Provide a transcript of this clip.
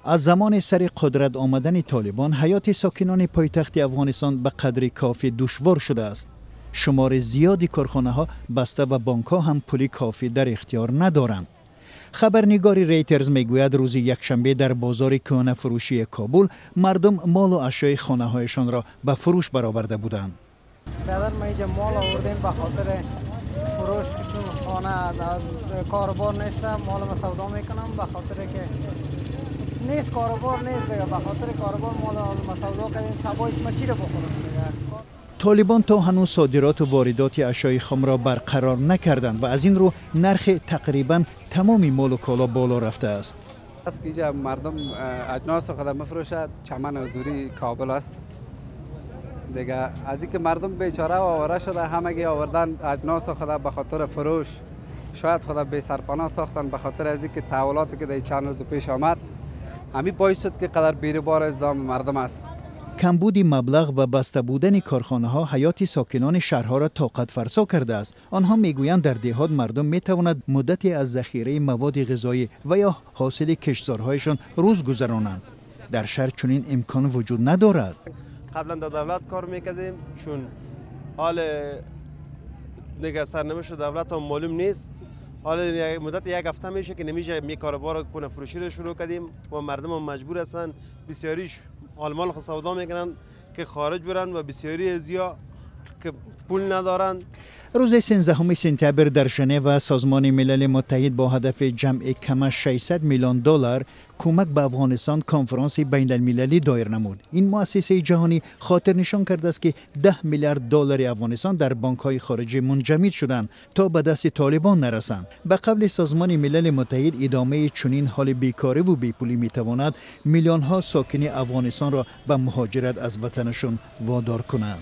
Аз замони сари қудрат омадани Толибон, ҳаёти сокинони пойтахти Афғонистон ба қадри кофӣ душвор шудааст. Шумори зиёди корхонаҳо баста ва бонкҳо ҳам пули кофӣ дар ихтиёр надоранд. Хабарнигори Рейтерз мегӯяд, рӯзи якшанбе дар бозори кӯҳнафурӯшии Кобул мардум молу ашёи хонаҳояшонро ба фурӯш бароварда буданд. Бародар, мо инҷа мол овардем ба хотири фурӯш, чун хона корубор нест. Мол ма савдо мекунам, ба хотире ки нест, корубор нест дига. Ба хотири корубор мол ма савдо кардем. Сабоиш ма чӣ ро бихӯрам дига? Толибон то ҳанӯз содироту воридоти ашёи хомро барқарор накарданд ва аз ин рӯ нархи тақрибан тамоми молу коло боло рафтааст. Аст ки инҷа мардум аҷнос خود مفروشد. چمن حضوری کابل است دیگه. از اینکه مردم بیچاره و آواره شده، همگی آوردن اجناس خود به خاطر فروش. شاید خود بی سرپناه ساختن به خاطر از اینکه تحولاتی که در چند روز پیش آمد، همین باعث شد که قدر بیروبار ازدحام مردم است. Камбуди маблағ ва баста будани корхонаҳо ҳаёти сокинони шаҳрҳоро тоқатфарсо кардааст. Онҳо мегӯянд, дар деҳот мардум метавонад муддате аз захираи маводи ғизоӣ ва ё ҳосили киштзорҳояшон рӯз гузаронанд. Дар шаҳр чунин имкон вуҷуд надорад. قبلا در دولت کار میکردیم. چون حال دیگه سرنوشت دولت هم معلوم نیست، حالا مدت یک هفته میشه که نمیشه می کاروبار کونه فروشی رو شروع کردیم و مردم هم مجبور هستن. بسیاریش حال مال خود سودا میکنن که خارج برن و بسیاری ازیا که پول ندارن. Рӯзи 13 сентябр дар Женева Созмони Милали Муттаҳид бо ҳадафи ҷамъи камаш 600 миллион доллар кӯмак ба Афғонистон конфронси байналмилалӣ доир намуд. Ин муассисаи ҷаҳонӣ хотирнишон кардааст, ки 10 миллиард доллари Афғонистон дар бонкҳои хориҷӣ мунҷамид шуданд, то ба дасти Толибон нарасанд. Ба қавли Созмони Милали Муттаҳид, идомаи чунин ҳоли бекориву бепулӣ метавонад миллионҳо сокини Афғонистонро ба муҳоҷират аз ватанашон водор кунад.